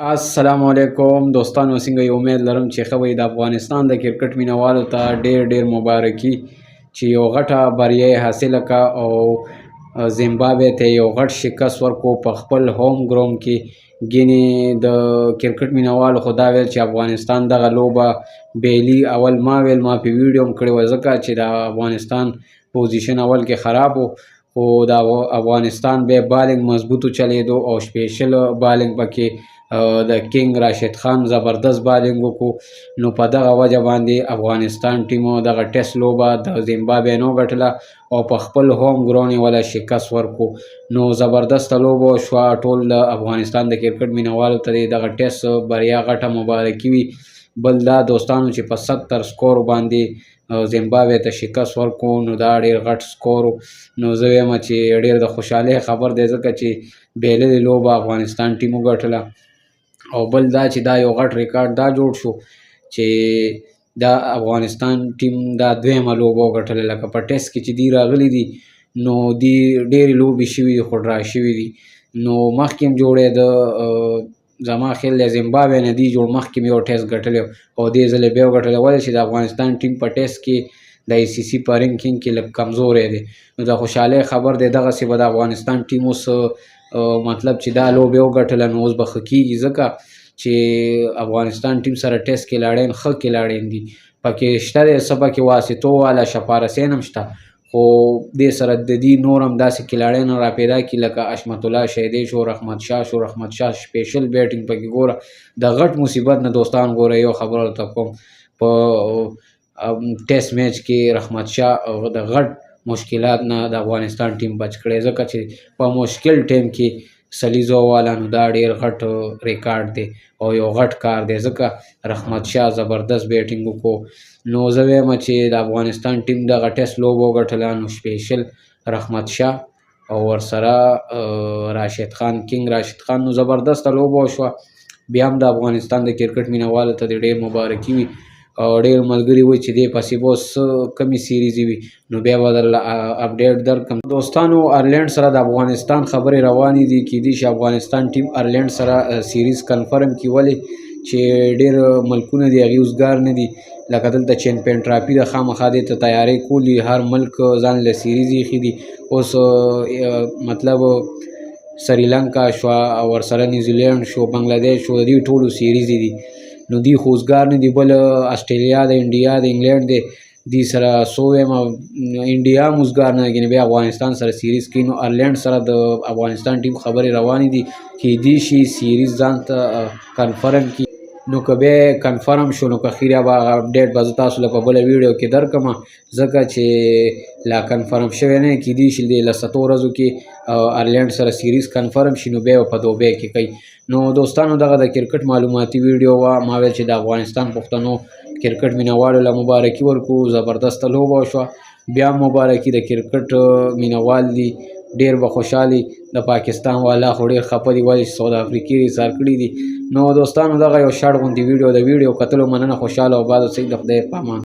السلام علیکم دوستانو، څنګه یې؟ امید لرم چې ښه وئ. د افغانستان د کرکټ مینوالو ته ډیر ډیر مبارکي چې یو غټه بریا یې حاصله کا او زیمبابوې ته یو غټ شکست ورکو په خپل home ground کې. ګینې د کرکټ مینوالو خو دا ویل چې افغانستان دغه لوبه بیلی. اول ما ویل، ما په ویډیو هم کړې وه، ځکه چې د افغانستان position اول کې خراب و، خو د افغانستان به بالینګ مضبوط چلیدو او special بالینګ پکې د کینګ راشد خان زبردست بالینګ وکړو. نو په دغه وجه باندې افغانستان ټیم دغه ټیسټ لوبه د زیمبابوې نو ګټله او په خپل home ground یې ولا شکست ورکو. نو زبردسته لوبه شوه. ټول د افغانستان د کرکټ مینوالو ته دغه ټیسټ بریا غټه مبارکي وي. بل دا دوستانو چې په 70 score باندې زیمبابوې ته شکست ورکو، نو دا ډیر غټ score. نو زه وایم چې ډیر د خوشحالۍ خبر دی، ځکه چې بیللې لوبه افغانستان ټیم وګټله. او بل دا چې دا یو غټ ریکارډ دا جوړ شو چې دا افغانستان ټیم دا دویمه لوبه وګټله. لکه په ټیسټ کې چې دی راغلي دي، نو دی ډېرې لوبې شوي دي خو draw شوي دي. نو مخکې هم جوړېده، زما خیال دی زیمبابوې نه دی جوړ، مخکې هم یو ټیسټ ګټلی او دې ځلې بیا وګټله. ولې چې د افغانستان ټیم په ټیسټ کې د آی سي سي په ranking کې لږ کمزوری دی. نو د خوشحالۍ خبر دی، دغسې به د افغانستان ټیم اوس مطلب چې دا لوبه وګټله، نو اوس به ښه کېږي، ځکه چې افغانستان ټیم سره ټیسټ کلاړیان ښه کلاړیان دي پکې شته دی. څه پکې واسطو والا شپارسین هم شته، خو دې سره د دې نور هم داسې کلاړیان را پیدا کړي، لکه حشمت الله شیدې شو، رحمت شاه شو. رحمت شاه special batting پکې ګوره. د غټ مصیبت نه دوستان ګوره، یو خبره ورته کوم، په ټیسټ میچ کې رحمت شاه د غټ مشکلات نه د افغانستان ټیم بچ کړی، ځکه چې په مشکل ټیم کې سلیزو والا، نو دا ډیر غټ ریکارډ دی او یو غټ کار دی، ځکه رحمت شاه زبردست batting وکړو. نو زه وایم چې د افغانستان ټیم دغه ټیسټ لوبه وګټله، نو special رحمت شاه او ورسره راشد خان، کینګ راشد خان. نو زبردسته لوبه وشوه. بیا هم د افغانستان د کرکټ مینوالو ته د ډېر مبارکي وي. او ډېر ملګري وایي چې دې پسې به اوس کمې سیریزې وي، نو بیا به درله update درکړم. دوستانو، ارلینډ سره د افغانستان خبرې روانې دي. کیدی شي افغانستان ټیم ارلینډ سره series confirm کړي، ولې چې ډېر ملکونه دي هغې اوزګار نه دي. لکه دلته Champion Trophy ده، خامخا دې ته تیارۍ کولي، هر ملک ځان له سیریز ایښي دي. اوس مطلب سریلانکا شوه او ورسره نیوزیلینډ شو، بنګلادیش شو، د دې ټولو سیریز دي، نو دوی خو اوزګار نه دي. بل اسټرالیا د انډیا د انګلینډ دی، دوی سره څو وایم، انډیا هم اوزګار نه دی، بیا افغانستان سره سیریز کوي. نو ارلینډ سره د افغانستان ټیم خبرې روانې دي، کیدی شي سیریز ځان ته confirm کړي. نو که بیا confirm شو، نو که خیره به هغه update به زه تاسو له په بله ویډیو کې درکړم، ځکه چې لا confirm شوی نه. کیدی شي د لس ورځو کې ارلینډ سره series confirm شي، نو بیا به په دوبۍ کې کوي. نو دوستانو، دغه د کرکټ معلوماتي ویډیو وه. ما ویل چې د افغانستان پښتنو کرکټ مینوالو له مبارکي ورکو، زبردسته لوبه وشوه. بیا مبارکي، د کرکټ مینوال دي ډېر به خوشحالي. د پاکستان والا خو ډېر خفه دي، ولې چې ساوت افریقې یې څار کړي دي. نو دوستانو، دغه یو شارټ غوندې ویډیو. د ویډیو کتلو مننه. خوشحاله او آباد اوسئ. د خدای په امان.